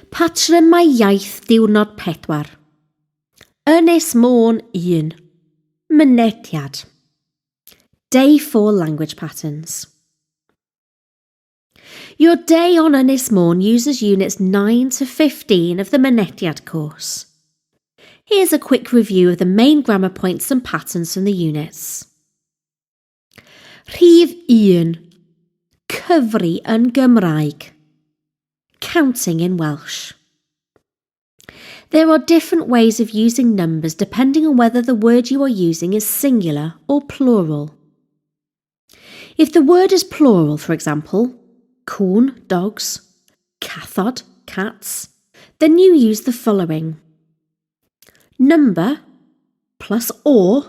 Patrymau iaith diwrnod 4. Ynys Môn 1. Mynediad. Day 4 language patterns. Your day on Ynys Môn uses units 9 to 15 of the Mynediad course. Here's a quick review of the main grammar points and patterns from the units. Rhif 1. Cyfri yn Gymraeg. Counting in Welsh. There are different ways of using numbers depending on whether the word you are using is singular or plural. If the word is plural, for example, cŵn, dogs, cathod, cats, then you use the following. Number plus or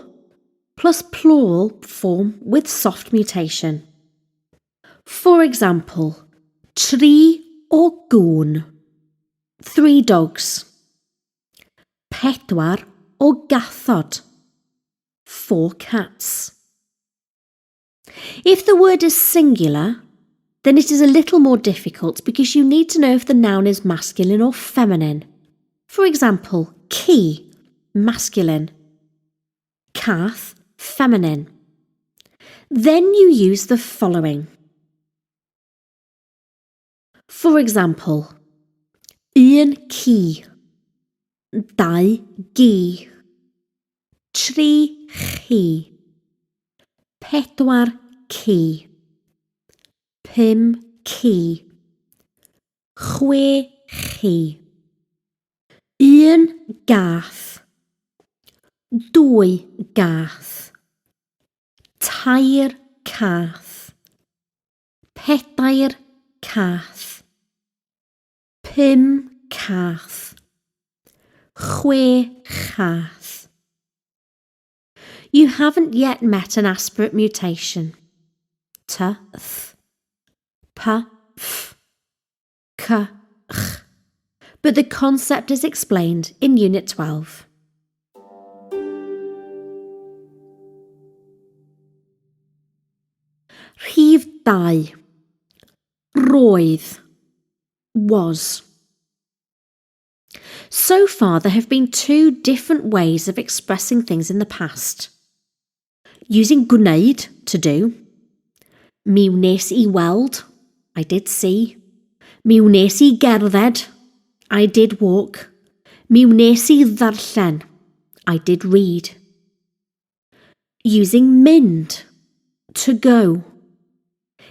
plus plural form with soft mutation. For example, tri o gŵn, three dogs. Pedwar o gathod, four cats. If the word is singular, then it is a little more difficult because you need to know if the noun is masculine or feminine. For example, ci, masculine. Cath, feminine. Then you use the following. For example, un ci, dau gi, tri chi, pedwar ci, pum ci, chwe chi. Un gath, dwy gath, tair cath, pedair cath, pum cath, chwe chath. You haven't yet met an aspirate mutation. T, th, p, f, c, ch. But the concept is explained in Unit 12. Rhif 2. Roedd. Was. So far, there have been two different ways of expressing things in the past. Using gwneud, to do. Mi wnes i weld, I did see. Mi wnes i gerdded, I did walk. Mi wnes i ddarllen, I did read. Using mynd, to go.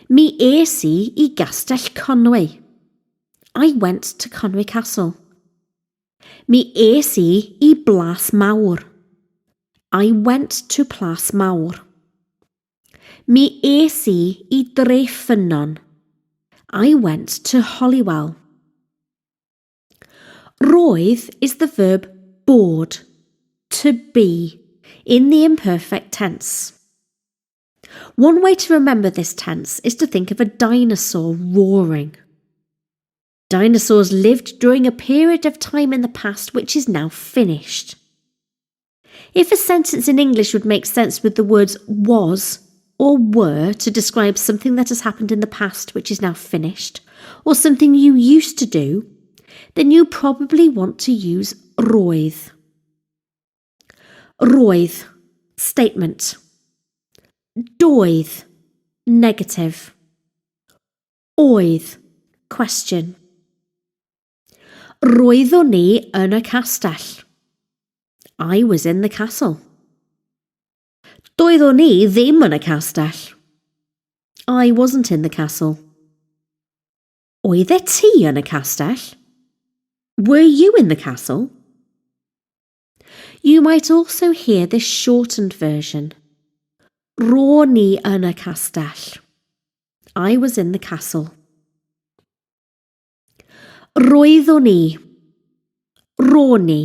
Mi es i i Gastell Conwy. I went to Conwy Castle. Mi es i i Blas Mawr. I went to Plas Mawr. Mi es i i Dreffynnon. I went to Holywell. Roedd is the verb bod, to be, in the imperfect tense. One way to remember this tense is to think of a dinosaur roaring. Dinosaurs lived during a period of time in the past which is now finished. If a sentence in English would make sense with the words was or were to describe something that has happened in the past which is now finished, or something you used to do, then you probably want to use roedd. Roedd, statement. Doedd, negative. Oedd, question. Roeddwn i yn y castell. I was in the castle. Doeddwn i ddim yn y castell. I wasn't in the castle. Oeddet ti yn y castell? Were you in the castle? You might also hear this shortened version. Ro'n i yn y castell. I was in the castle. Roeddwn i. Ro'n i.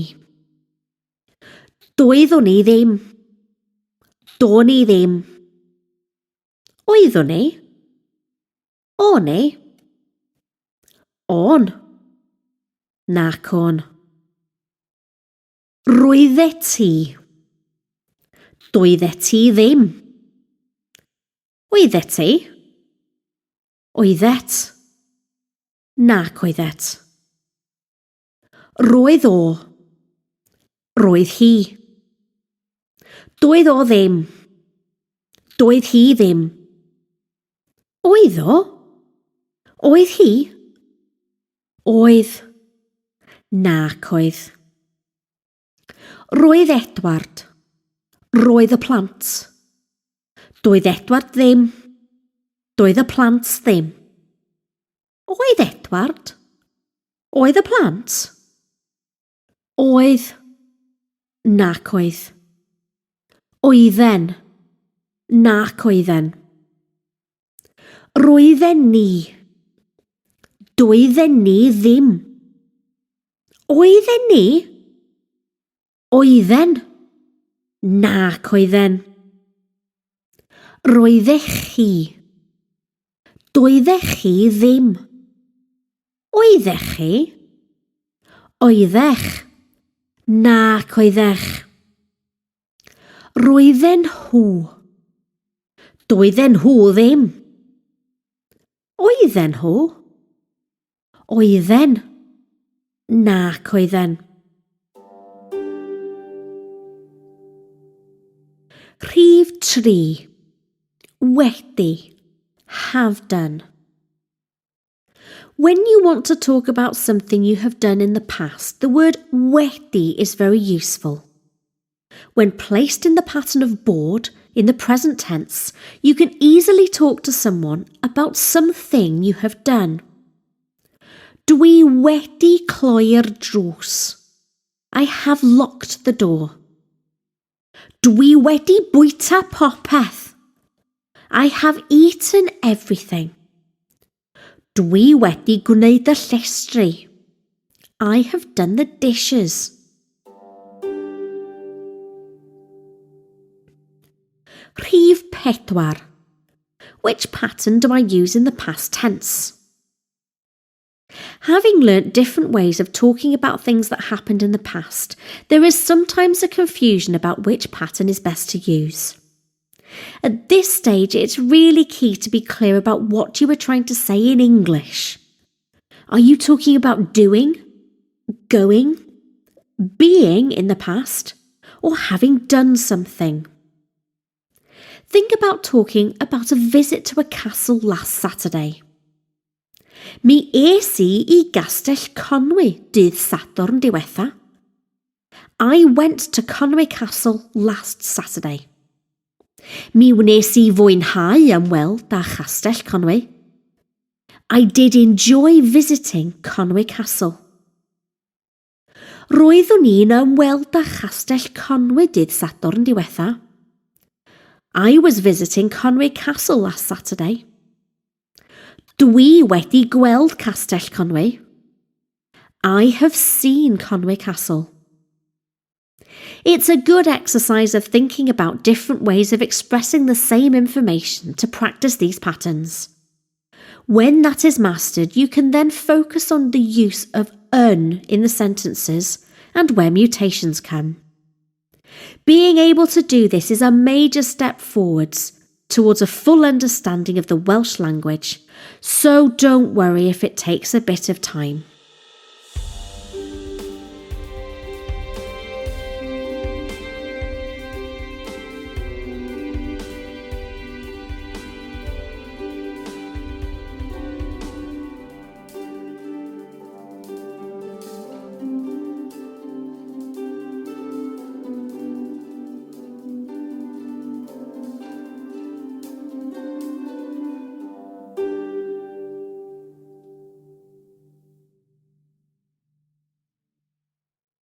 Doeddwn i ddim. Do'n i ddim. Oeddwn i? O'n i? O'n. Nac o'n. Roeddet ti. Doeddet ti ddim. Oeddet ti? Oeddet. Nac oeddet. Roedd o. Roedd hi. Doedd o ddim. Doedd hi ddim. Oedd o? Oedd hi? Oedd. Nac oedd. Roedd Edward. Roedd y plant. Doedd Edward ddim. Doedd y plant ddim. Oedd Edward? Oedd y plant? Oedd. Nac oedd. Oedden. Nac oedden. Roedden ni. Doedden ni ddim. Oedden ni? Oedden. Nac oedden. Roeddech chi. Doeddech chi ddim. Oeddech chi? Oeddech. Nac oeddech. Roedden nhw. Doedden nhw ddim. Oedden nhw? Oedden. Nac oedden. Rhif 3. Wedi. Have done. When you want to talk about something you have done in the past, the word wedi is very useful. When placed in the pattern of bod in the present tense, you can easily talk to someone about something you have done. Dwi wedi cloi'r drws. I have locked the door. Dwi wedi bwyta popeth. I have eaten everything. Dwi wedi gwneud y llestri. I have done the dishes. Rhif pedwar. Which pattern do I use in the past tense? Having learnt different ways of talking about things that happened in the past, there is sometimes a confusion about which pattern is best to use. At this stage, it's really key to be clear about what you are trying to say in English. Are you talking about doing, going, being in the past, or having done something? Think about talking about a visit to a castle last Saturday. Mi es i i Gastell Conwy dydd Sadwrn diwetha. I went to Conwy Castle last Saturday. Mi wnes i fwynhau ymweld â Chastell Conwy. I did enjoy visiting Conwy Castle. Roeddwn i'n ymweld â Chastell Conwy dydd Sadwrn diwetha. I was visiting Conwy Castle last Saturday. Dwi wedi gweld Castell Conwy. I have seen Conwy Castle. It's a good exercise of thinking about different ways of expressing the same information to practice these patterns. When that is mastered, you can then focus on the use of yn in the sentences and where mutations come. Being able to do this is a major step forwards towards a full understanding of the Welsh language, so don't worry if it takes a bit of time.